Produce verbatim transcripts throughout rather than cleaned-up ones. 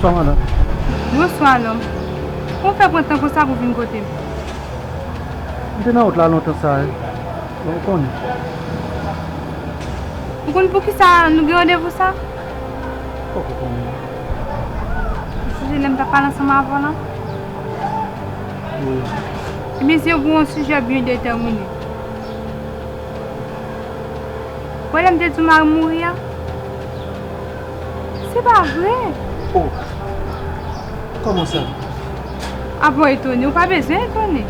Bonswa, madanm. Bonswa, Lòm. Kòman w fè pran tan konsa pou vin kote m? M te nan wout la lontan sa, wi. Bon, ou konnen. Ou konn poukisa nou gen randevou sa? Poko konnen. Ou sonje lè m t ap pale ansanm avè w lan? Wi. Ebyen, se pou yon sijè byen detèmine. Ou wè lè m te di w mari m mouri a? Se pa vre! Oh! Kòman sa? Apa w etone? Ou pa bezwen etone.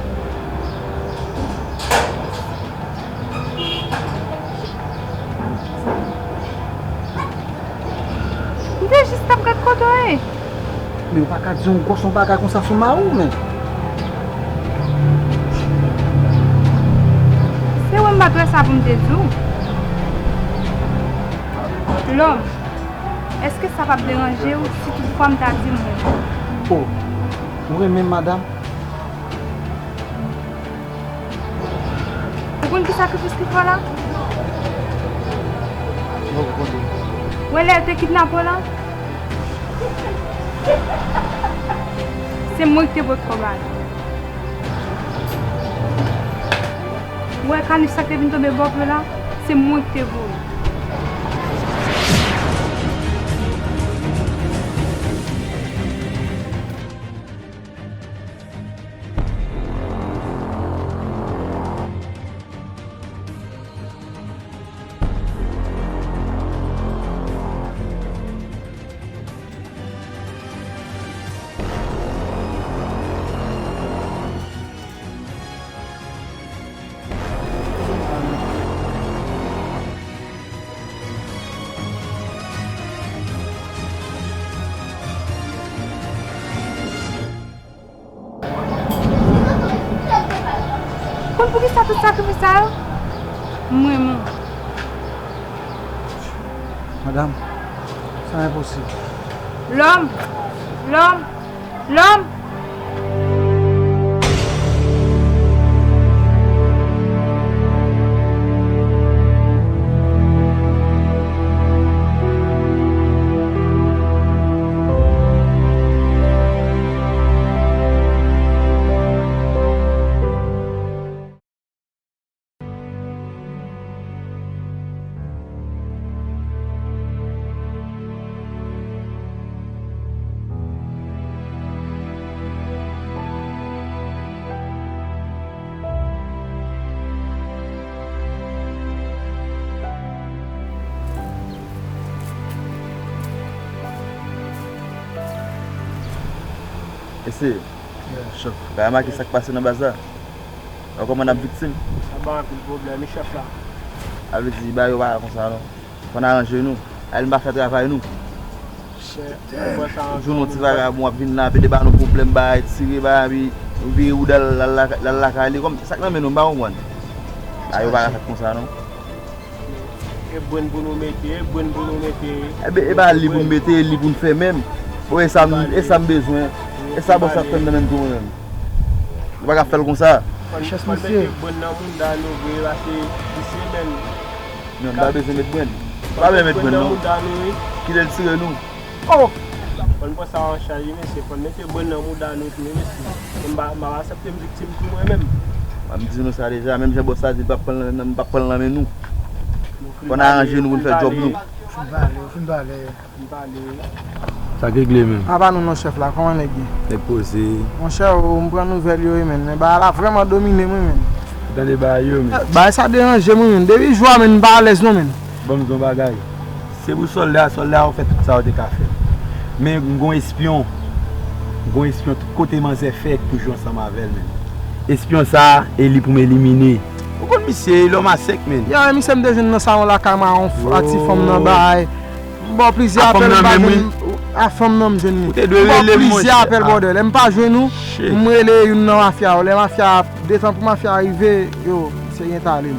M te jis t ap gad kote w ye. Men ou pa ka di yon gwòs yon bagay konsa sou mari w, men. Se wè m pa t wè sa pou m te di w. Lòm, èske sa p ap deranje w si toutfwa m ta di m renmen w? Oh, ou renmen m, madanm? Ou konn ki sakrifis li fè w la? Mwen konn. Ou wè lè yo te kidnape w lan? Se mwen ki te pote kòb la. Ou wè kanif sa k te vin tonbe bò pye la? Se mwen ki te voye. Konn poukisa tout sakrifis sa yo? M renmen w. Madanm, sa enposib. Lòm! Lòm! Lòm! Mesye, chèf, w ka remake sa k pase nan baz la? Ou kòmandan ap viktim? Sa ba anpil pwoblèm, wi, chèf la. Sa vle di, bagay yo pa ka konsa non. Fò n aranje nou. Al n pa fè travay nou. Chèf, mwen sa. Joun nou ti vagabon ap vin la, ap vin ba nou pwoblèm, bagay, tire bagay, epi ou vire wouda l, l al la, l al lakay li. Kòm, sa k nan men nou, m pa konprann. Bagay yo pa ka fèt konsa non. E brenn pou nou mete, e brenn pou nou mete. Enben, e pa li pou n mete, e li pou n fè menm. Bon, e sa m, e sa m bezwen. E sa bòs ap tann nan men m tou mwen menm. Nou pa ka fè l konsa. Chèf, misye. Fò n mete brenn nan mouda nou vre, pase misye menm. Non, m pa bezwen met brenn. M pa bezwen met brenn non. Kite l tire nou. Oh! Fò n pran sa an chaj, wi, mesye. Fò n mete brenn nan mouda nou tou, wi, mesye. E m pa, m pa aksepte m viktim tou mwen menm. M di nou sa deja, menm jan bòs la di l p ap pran l nan, m p ap pran l nan men nou. Fò n aranje nou pou n fè djòb nou. Ou fin pale, ou fin pale. M pale, wi. Sa k regle menm? Apa nou non chèf la, kòman nèg ye? Nèg poze. Monchè, o, m pran nouvèl yo, wi, menn. Men bagay la vrèman domine m, wi, menn. Tande bagay yo, menn. Bagay sa deranje m, wi, menn. Depi jou a, menn, m pa alèz non, menn. Ban m di w yon bagay. Se pou sòlda, sòlda yo fè tout sa yo te ka fè. Men m gon espyon. M gon espyon tout kote manzè fè, toujou ansanm avè l menm. Espyon sa a, e li pou m elimine. Ou konn misye, e lòm a sèk menn. Ya, e misye m te jwenn nan salon lakay mwen, a yon f-, a ti fanm nan bay. M ba w plizyè apèl, m pa jwenn. A fanm nan m jwenn li. Ou te dwe rele m, monchè. M ba w plizyè apèl, brother. Lè m pa jwenn ou, m rele youn nan mafya yo. Lè mafya a ap detan pou mafya a rive, yo, misye gen tale m.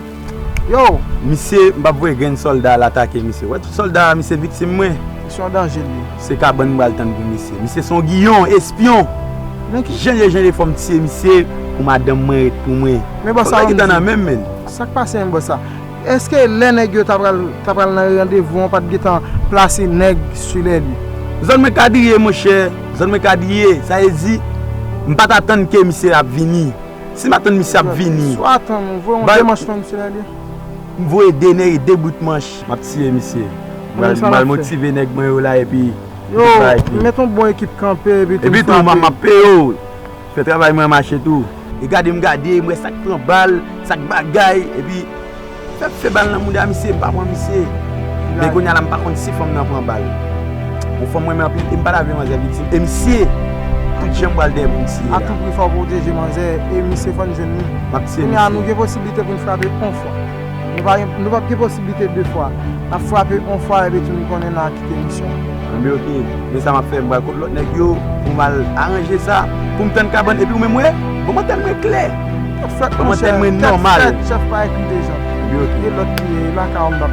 Yo! Misye, m p ap voye grenn sòlda al atake misye. Ou wè tout sòlda a, misye viktim mwen. Misye yon danje li ye. Se kabann m pral tann pou misye. Misye se yon giyon, espyon. Men ki jan l ye, jan l ye fò m tiye misye pou madanm mwen ret pou mwen. Men bòs sa, fòk nèg yo gentan nan men m, menn. Sa k pase menm bòs sa? Èske lè nèg yo ta pral, ta pral nan randevou an, pa t gentan plase nèg sou lè li? Zòn mwen kadriye, monchè. Zòn mwen kadriye. Sa vle di, m pa t atann ke misye ap vini. Si m atann misye ap vini. Swa atann, ou voye yon demanch nan misye la, li. M voye de nèg, de bout manch. M ap tiye misye. M al, m al motive nèg mwen yo la, epi yo, met yon bon ekip kanpe, epi tou, m ap peye yo. Fè travay mwen mache tou. E gade m gade, m wè sa k pran bal, sa k bagay, epi fè, fè bal nan mouda misye, m pa pran misye. Men kounye a la, m pa konn si fanm nan pran bal. Bon, fanm renmen anpil, e m pa ta vle manzè viktim. E misye, tout jan m pral dèyè pou m tiye a. A tou pri, fò w pwoteje manzè, e misye fò n jwenn li. M ap tiye misye. Kounye a, nou gen posiblite pou n frape yon fwa. Nou pa gen, nou p ap gen posiblite de fwa. N ap frape yon fwa, epi tou nou konnen n a kite misyon. Anben, oke. Men sa m ap fè, m pral kot lòt nèg yo pou m al aranje sa, pou m tann kabann, epi ou menm, wè, bon, mantèl mwen klè. Tèt frèt, monchè, tèt frèt, chèf pa ekri deja. Anben, oke. Gen lòt ki lakay ou m t ap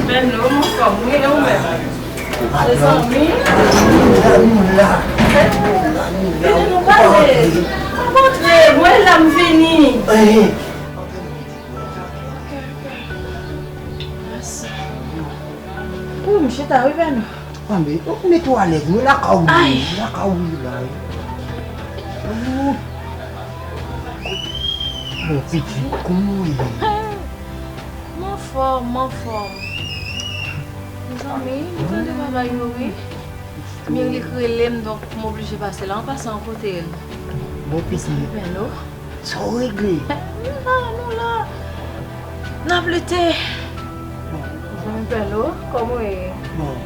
Pèlo, m anfòm wi, e ou menm? Mezanmi. Vini nou pale. M ap antre, mwen la m vini. Mèsi. Wi, m chita wi, Pèlo. Anben, ou mete w alèz, mwen lakay ou ye, lakay ou ye la wi. Bon, pitit, kòman w ye? M anfòm, m anfòm. Mezanmi, m tande bagay yo wi. Mirly k rele m, donk m oblije pase la. An pasan, kote l? Bon, pitit. Mezanmi, Pèlo. Sa w regle? Nou la, nou la. N ap lite. Bon. Mezanmi, Pèlo, kòman w ye? Bon,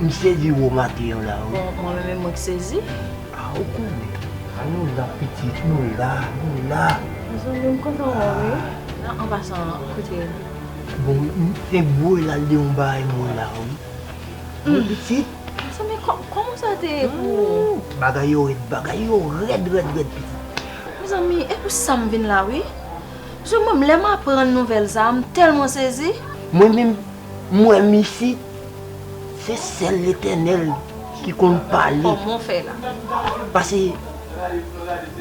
m sezi w maten an la wi. Bon, mwen menm, mwen k sezi. A, ou konnen. A, nou la, pitit, nou la, nou la. Mezanmi, m kontan wè w wi. An, an pasan, kote l? Bon, m fenk voye l al de yon bagay mwen la wi. Bon, pitit. Mezanmi, kò-, kòman sa te ye pou ou? Hmm, bagay yo rèd, bagay yo rèd, rèd, rèd, pitit. Mezanmi, e pou sa m vin la wi. Paske mwen, lè m aprann nouvèl sa a, m tèlman sezi. Mwen menm, m wè m isit, se sèl Letènèl ki konn pale. Kòman w fè la? Paske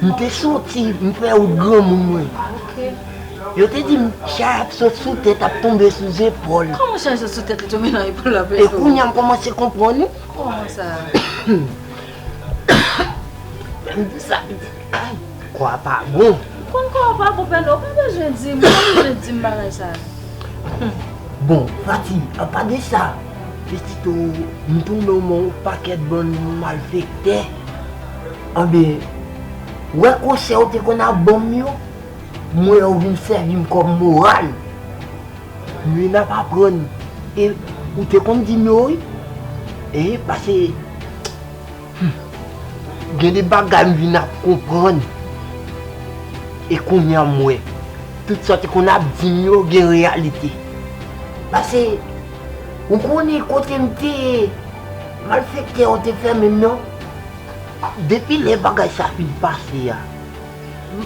m te soti, m fè wout granmoun mwen. Ok. Yo te di m, chay ap sot sou tèt, ap tonbe sou zepòl. Kòman chay sot sou tèt li, tonbe nan epòl la? E kounye a m kòmanse konprann wi. Kòman sa? M di sa, m di, ay, kò a pa bon. M konn kò a pa bon, Pèlo, ou pa bezwen di m, ou pa bezwen di m bagay sa. Bon, Fati, apa de sa, pitit ou, m tounen w men yon pakèt bann malfektè. Anben, wè konsèy ou te konn ap ban m yo, m wè yo vin sèvi m kòm moral. M vin ap aprann. E ou te konn di m yo wi. E pase, hmm, gen de bagay m vin ap konprann. E kounye a m wè tout sa w te konn ap di m yo gen reyalite. Pase ou konnen kote m te ye, malfektè yo te fèmen m nan. Depi lè bagay sa fin pase a, m,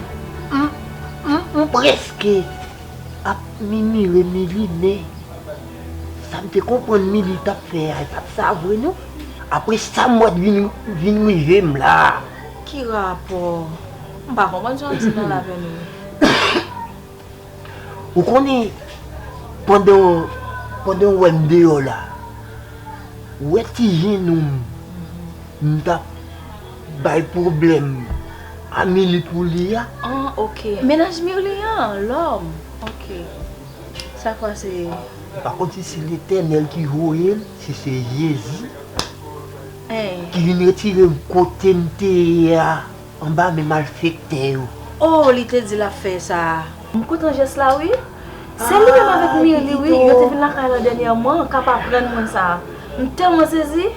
m, m, m prèske ap mimire Mili, men sa m te konprann Mili t ap fè a, e pa t sa vre non. Apre sa m wè t vin, vin rive m la. Ki rapò? M pa konprann sa w ap di non la, Pèlo. Ou konnen, pandan, pandan w wè m deyò la, ou wè ti jenou m, m t ap bay pwoblèm a Mili pou li a. Ah, ok. Mennaj Mirly an, lòm. Ok. Sa kwa se? M pa konn si se Letènèl ki voye l, si se Jezi ki vin retire m kote m te ye a, anba men malfektè yo. Oh, li te di l ap fè sa. M kontan jès la, wi. Se li menm avèk Mirly, wi, yo te vin lakay la dènyèman, k ap aprann mwen sa. M tèlman sezi.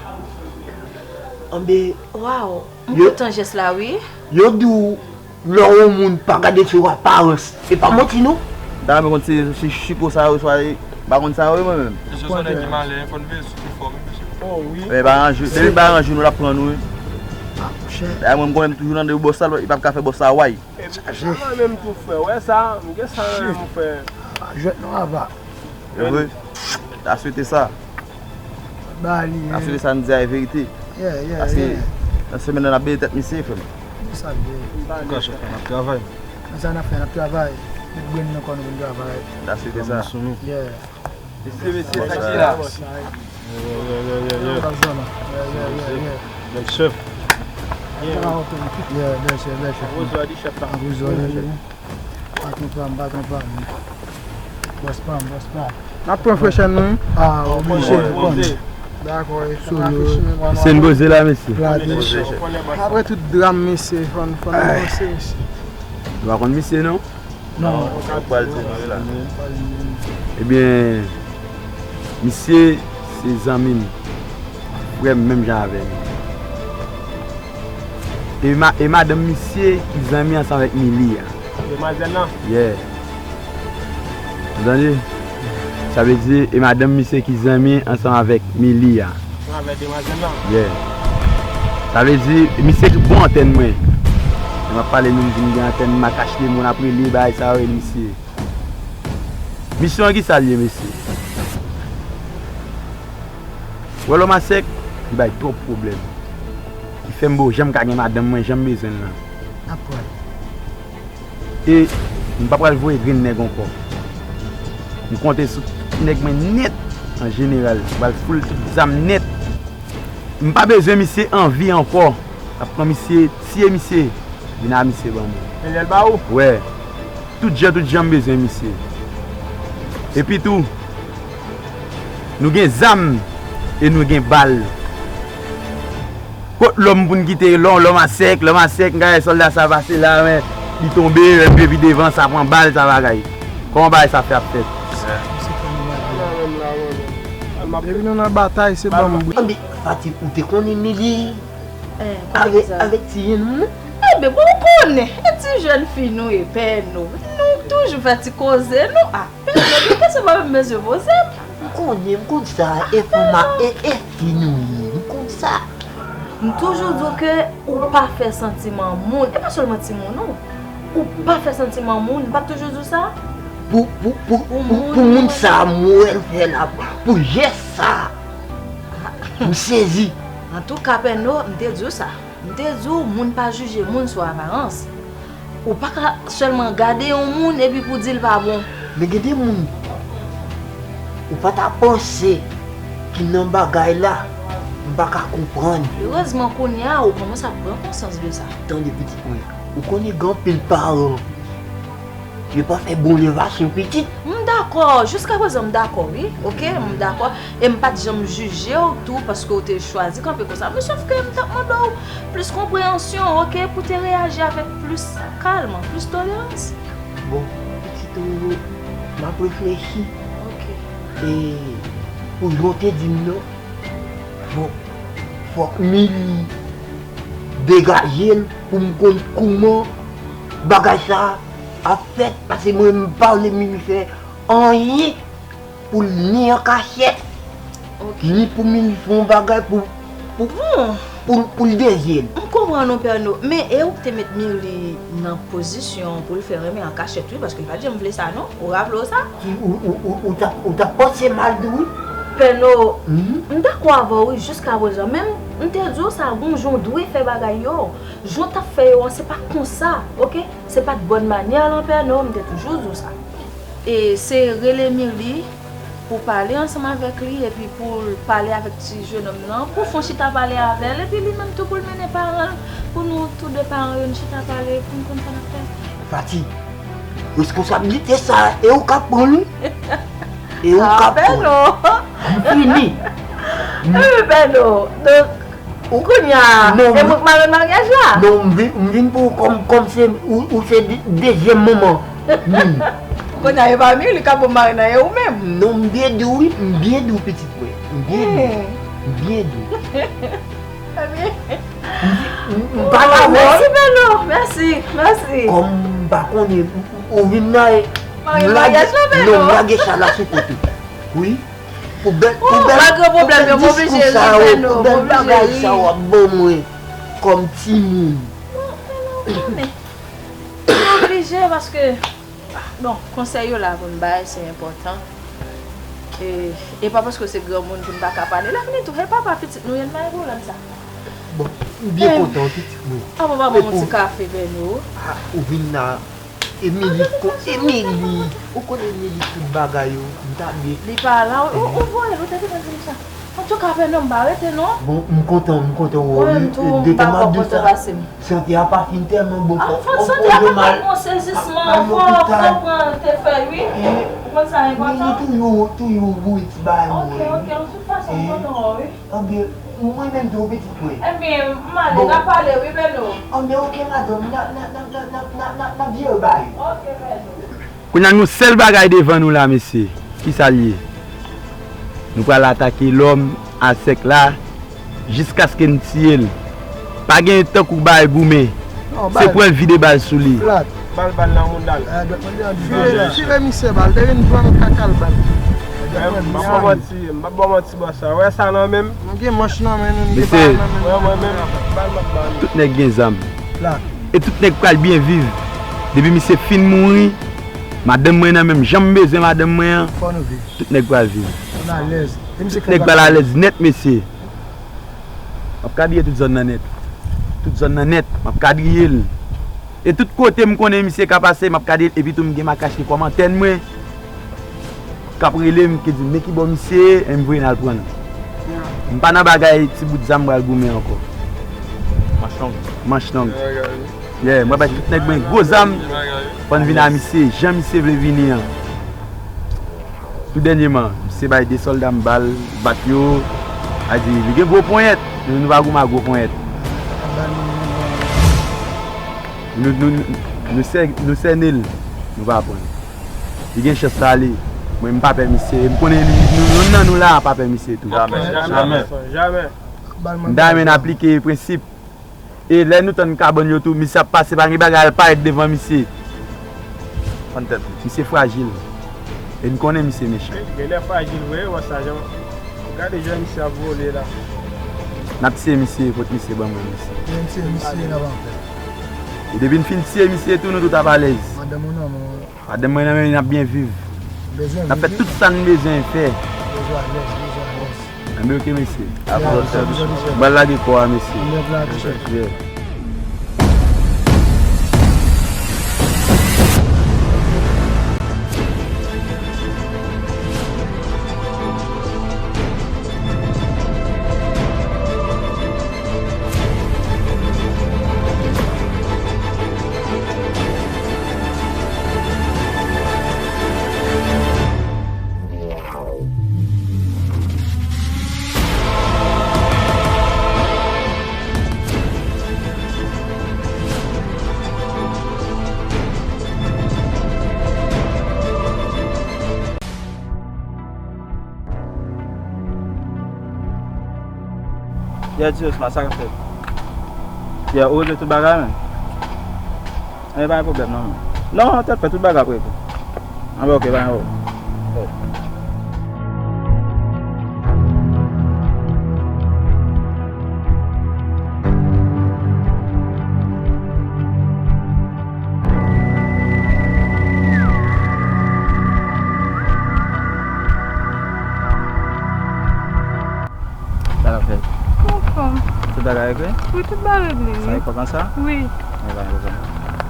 Anben, waw, m kontan jès la, wi. Yo di w, lè w wè yon moun pa gade sou aparans, e pa manti, non. M ta renmen konn si se chiko sa yo, swa, m pa konn sa yo, mwen menm. Mesye, se yon nèg ki malè, fò n veye sou fò, wi, mesye. Oh, wi. E pa ranjou, depi pa ranjou, nou l ap pran nou, wi. Dayè mwen, m konnen m toujou nan de bòs la, li p ap ka fè bòs la way. Chaje. Mwen menm tou, frè, wè sa, m gen sa nan men m, frè. Jwèt non, apa. E vre? Ta swete sa. Ba li, ta swete sa, n di a verite. Yeah, yeah, yeah. Paske nan semèn nan, n ap beye tèt misye, frè m. Sa byen. Kòchè, n ap travay. Men sa n ap fè, n ap travay. Met grenn nan kò nou pou n travay. Ta swete sa. Yeah. Mesye, mesye, sa ki la? Bèl chèf. Yeah, bèl chèf, bèl chèf. Patwon pa m, patwon pa m. Bòs pa m, bòs pa m. N ap pran frechè nou. Ah, oblije. Dakò, e fò n rafrechi memwa nou. Se n poze la, mesye. Apre tout dram, mesye, fò n, fò n avanse, mesye. Nou pa konn misye, non? Non. Sa pral di nou la. Ebyen, misye se zanmi m, frè m menm jan avè m. E, ma, e madanm misye ki zanmi ansanm avèk Mili a. Demwazèl lan? Yeah. Ou tande? Sa vle di, e madanm misye ki zanmi ansanm avèk Mili a. Ansanm avèk demwazèl lan? Yeah. Sa vle di, misye ki bon antèn mwen. Lè m ap pale, nou di m gen antèn, m ak achte moun ap rele, bagay sa yo, e misye. Misyon an ki sa l ye, mesye? Wè lòm a sèk, li bay twòp pwoblèm. Li fè m pa janm ka gen madanm mwen, jan m bezwen l lan. N ap pran. E m pa pral voye grenn nèg ankò. M konte sou tout nèg mwen nèt, an jeneral. M pral foul tout zam nèt. M pa bezwen misye anvi ankò. N ap pran misye, tiye misye. Vin a misye ban mwen. Enyèl ba ou? Wè. Tout jan, tout jan m bezwen misye. Epi tou, nou gen zam e nou gen bal. Kot lòm pou n kite lò-, lòm a sèk, lòm a sèk, m gade sòlda sa pase la, men li tonbe, epi devan sa pran bal, sa bagay. Kòman bagay sa fè ap fèt? Depi nou nan batay, se ban m bri. Anben, Fati, ou te konnen Mili avèk, avèk ti jenn moun? Enben, bon, ou konnen, e ti jèn fi nou ye, pè nou. Nou toujou fè ti koze, nou, a. Pèsonn, pèsonn pa menm bezwen poze m. M konnen, m konn sa, e fanm a, e, e fi nou ye, m konn sa. M toujou di w ke ou pa fè santiman moun, e pa sèlman timoun non. Ou pa fè santiman moun, m pa t toujou di w sa? Pou, pou, pou, pou, pou moun sa m wè l fè la, pou jès sa, m sezi. Antouka, Pèno, m te di w sa. M te di w, moun pa jije moun sou aparans. Ou pa ka sèlman gade yon moun epi pou di l pa bon. Men gen de moun, ou pa ta panse ki nan bagay la, m pa ka konprann. Erezman, kounye a, ou kòmanse ap pran konsyans de sa. Tande, pitit mwen, ou konnen gen anpil paran, yo pa fè bon levasyon pitit. M dakò, jiskaprezan m dakò, wi, oke, m dakò. E m pa t janm jije w tou paske w te chwazi kanpe konsa. Men sòf ke m t ap mande w plis konpreyansyon, oke, pou te reyaji avèk plis kalm, plis tolerans. Bon, pitit ou, m ap reflechi. Oke. E pou jan w te di m nan, fòk, fòk Mili degaje l pou m konn kouman bagay sa ap fèt, paske mwen m pa vle Mili fè anyen pou l ni an kachèt, ni pou Mili fè yon bagay pou, pou, pou, pou l dezye l. M konprann ou, Pèno, men e ou ki te met Mili nan pozisyon pou l fè renmen an kachèt, wi, paske l pa t janm vle sa, non. Ou raple w sa? Ou, ou, ou, ou, ou t ap, ou t ap panse mal tou, wi. Pèno, m dakò avè w, wi, jiskaprezan, men m te di w sa, gon jan w dwe fè bagay yo. Jan w t ap fè yo an, se pa konsa, oke? Se pa t bòn manyè lan, Pèno, m te toujou di w sa. E se rele Mirly pou pale ansanm avèk li, epi pou l pale avèk ti jenòm nan, pou fè yon chita pale avè l, epi li menm tou pou l mennen paran l, pou nou tou de paran yo n chita pale, pou n konn sa n ap fè. Fati, responsablite sa, e ou k ap pran l, wi. E ou k ap pran l. M fini. Epi Pèno, donk, Ou kounye a, e mwen k mare maryaj la? Non, m vin, m vin pou ou kòm, kòm se, ou, ou se de-, dezyèm manman Mirly. Kounye a, e pa Mirly k ap bon mari nan, e ou menm. Non, m byen di w, wi, m byen di w, pitit mwen. M byen di w. M byen di w. Trè byen. M, m, m pa la, mèsi, Pèno. Mèsi, mèsi. Kòm m pa konnen, ou, ou, ou vin nan, e, maryaj la, Pèno. Non, m lage chala sou kote. Wi. Pou bèl, pou bèl, pa gen pwoblèm, pou bèl diskou sa yo, pou bèl bagay sa yo ap ban mwen. kòm timoun. Non, men non, konnen. Nou oblije paske, bon, konsèy yo la pou n bay, se enpòtan. E, e pa paske se granmoun pou n pa ka pale. Lè vini tou, e papa pitit nou ye, n pa gen pwoblèm sa. Bon, m byen kontan, pitit mwen. Ah, bon, ba mwen yon ti kafe, Bèno. Ah, ou vin la. Emily, ko-, Emily, ou konn Emily tout bagay yo, m ta byen. Li pa la, ou, ou voye l, ou te gentan di m sa. Antouka, Bèno, m pa rete, non. Bon, m kontan, m kontan wè w. Mwen tou, m pa kwè kote w pase m. Sante a pa fin tèlman bon, fò, fò, fò, sante a pa bon, sezisman, fò, fò pran te fèy, wi. Ou konn sa enpòtan. Toujou, toujou bouyi ti bagay mwen. Ok, ok, de tout fason, m kontan wè w, wi. Anben, mwen menm tou, pitit mwen. Ebyen, m ale, n a pale, wi, Bèno. Anben, ok, madanm, n a, n a, n a, n a, n a, n a, n a, n a vye bay. Ok, Bèno. Kounye a, nou sèl bagay devan nou la, mesye. Kisa l ye? Nou pral atake lòm a sèk la jiskaske n tiye l. Pa gen tankou bay goumen. Se pran l vide bal sou li. Bal, bal nan mouda l. Tire misye bal, te vin pran kaka l bal. M ap ban manti, m ap ban manti bò sa. Wè sa nan men m? Nou gen manch nan men nou, nou gen pa nan men nou. Wè mwen menm, bal m ap ba nou. Tout nèg gen zam. E tout nèg pral byen viv. Depi misye fin mouri, madanm mwen nan menm jan m bezwen madanm mwen an. Fò nou viv. Tout nèg pral viv. Nou alèz. Tout nèg pral alèz nèt, mesye. M ap kadriye tout zòn nan nèt. Tout zòn nan nèt, m ap kadriye l. E tout kote m konnen misye ka pase, m ap kadriye l. Epi tou m gen makach li kòm antèn mwen k ap rele m, ki di m men ki bò misye ye, e m voye n al pran l. M pa nan bagay ti bout zam m pral goumen ankò. Manch long. Manch long. Yeah, mwen bay tout nèg mwen gwo zam. Fò n vin a misye, jan misye vle vini an. Tou dènyèman, misye bay de sòlda m bal, bat yo. A di, li gen gwo ponyèt. Nou, nou pa goumen ak gwo ponyèt. Nou, nou, nou, nou sè-, nou sènen l. Nou pa pran l. Li gen chans la ale. Mwen, m pa pè misye. E m konnen li, nou, youn nan nou la pa pè misye tou. Jamè. Jamè. M ta renmen n aplike prensip. E lè nou tann kabann yo tou, misye ap pase, pa gen bagay al parèt devan misye. Fann tèt li. Misye frajil. E n konnen misye mechan. Genlè frajil vre, wè sa jan. Gade jan misye ap vole la. N ap tiye misye, kot misye ban mwen misye. N tiye misye, n ap anpè. E depi n fin tiye misye tou, nou tout ap alèz. Madanm ou nan men w. Madanm mwen nan men n ap byen viv. N ap fè tout sa n bezwen fè. Bezwen alèz, bezwen alèz. Anben, ok, mesye. Apre lòt sèvis. Bal lage kò a, mesye. Anben, la, ti chèf. Yeah. Yè, Diosma, sa k ap fèt? Yè, ou regle tout bagay, men? Anben, pa gen pwoblèm, non, men. Non, tèt fè, tout bagay ap regle. Anben, ok, pa gen pwoblèm. Sa k ap fèt? Anfòm. Tout bagay regle? Wi, tout bagay regle, wi. Sa e kòb lan sa? Wi.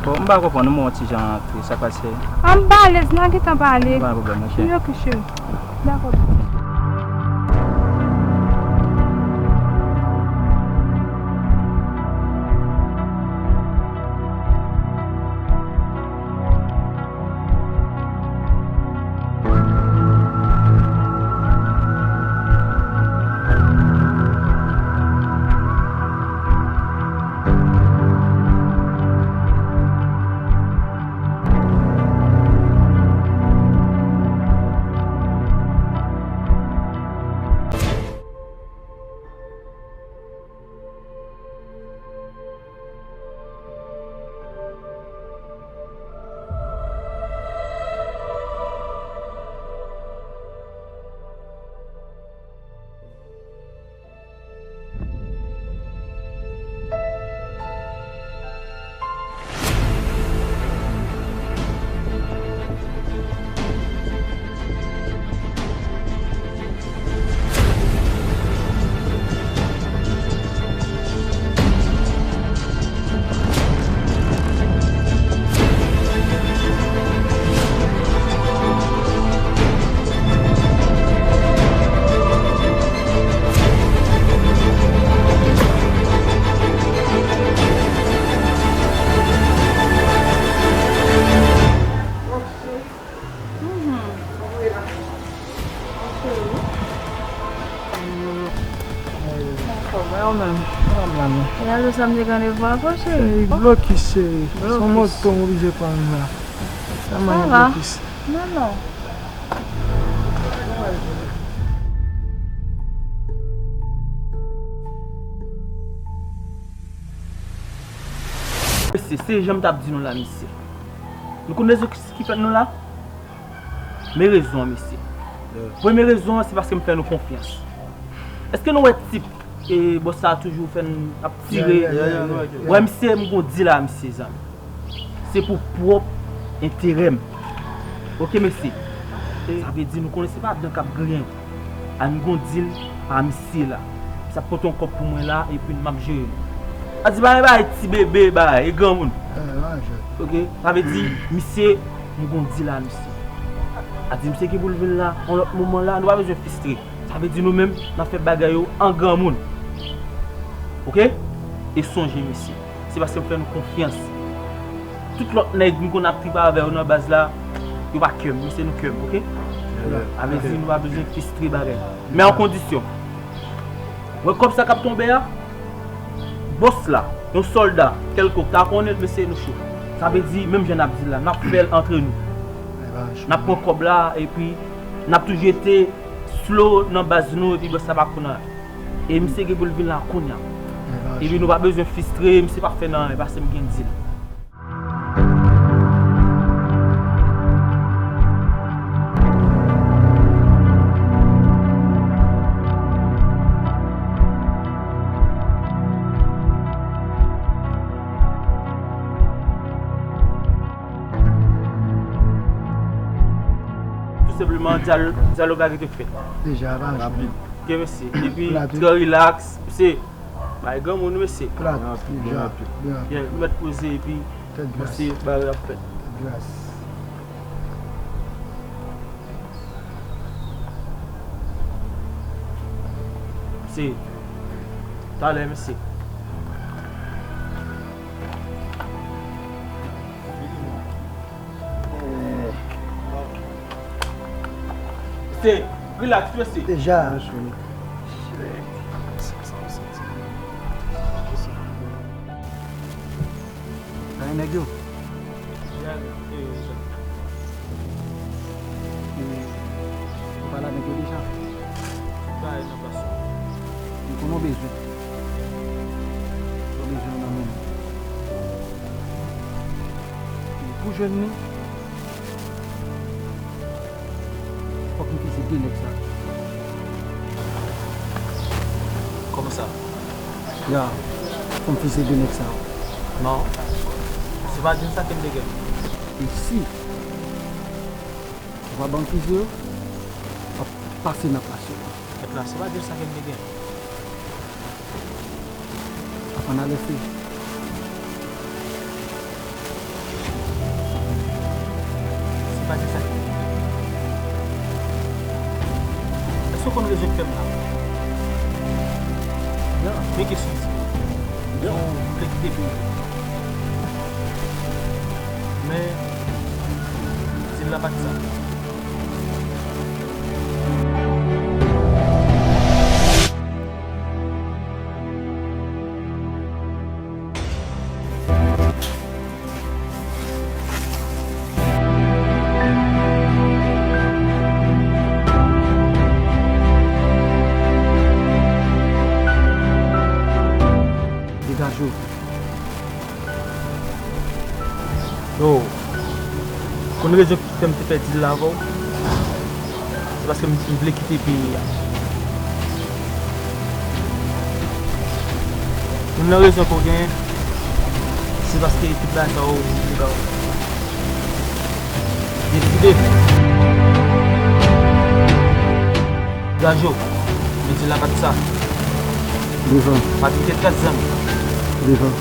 Bon, m pa konprann, ou montre yon ti jan tris, sa k pase? A, m pa alèz, n a gentan pale. Pa gen pwoblèm, monchè. Wi, ok, cheri. Dakò. Mwen ou menm, ou pa m la non. Gade sa m te gen devwa avè w, cheri. Cheri, blokis, cheri. Se yon moto m oblije pran la. Sa va. Blokis. Non, non. Mesye, se jan m t ap di nou la, mesye. Nou konn rezon ki, ki fè nou la? Men rezon an, mesye. Premye rezon an, se paske m fè nou konfyans. Èske nou wè tip e bòs sa a toujou fè n ap tire? Wè, misye, m gon dil a misye, zanmi. Se pou pwòp enterè m. Oke, mesye. Sa vle di nou konnen se pa dan k ap griyen. Ann gon dil a misye la. Misye ap pote yon kòb pou mwen la, epi m ap jere l. Sa di bagay, bagay ti bebe, bagay, e granmoun. Oke? Sa vle di, misye, m gon dil a misye. Sa di misye ki pou l vin la, yon lòt moman la, nou pa bezwen fistre. Sa vle di nou menm, n ap fè bagay yo an granmoun. Oke? E sonje, mesye, se paske m fè nou konfyans. Tout lòt nèg m konn ap tripe avè yo nan baz la, yo pa kè m, mesye, nou kè m, oke? Sa vle di nou pa bezwen fistre bagay. Men an kondisyon. Wè kòb sa k ap tonbe a? Bòs la, yon sòlda kèlkonk ta konnen l, mesye, nou cho. Sa vle di, menm jan n ap di l la, n ap fè l antre nou. N ap pran kòb la, epi n ap toujou rete slow nan baz nou, epi bòs la pa konn anyen. E misye gen pou l vin la kounye a. Epi nou pa bezwen fistre, misye p ap fè n anyen, paske m gen dil. Tou senpleman, dyal-, dyalòg la rete fèt. Deja, pa anyen. Oke, mesye. Epi, trè rilaks, mesye. Bay granmoun, mesye. Plat, byen rapid, byen rapid. Byen, nou mèt poze, epi, mesye, bagay ap fèt. Tèt gras. Mesye, talè, mesye. Mesye, rilaks, mesye. Deja. Sa e nèg yo? Ya, e, e, ou pale avèk yo deja? Tout bagay nan plas yo. M konnen w bezwen. Yo bezwen nan men m. Pou jwenn li, fòk m fize de nèg sa. Kòman sa? Ya, fòk m fize de nèg sa. Non. Se pa djòl sa ke m te gen. E si ou pa ban m fize yo, w ap pase nan plas yo. Mèt la, se pa djòl sa ke m te gen. Ann alèste. Se pa de sa ki. Èske w konn rezon k fè m la? Ya. Men kesyon ti. Ya. M vle kite peyi. Men, dil la pa t sa. Degaje w. Yo, konn rezon ki fè m te fè dil la avè w? Se paske m, m vle kite peyi a. Youn nan rezon ke w genyen, se paske tout bagay sa yo vle ba w. Deside. Gajo, men dil la pa t sa. Devan. Pa kite tras zanmi. Devan.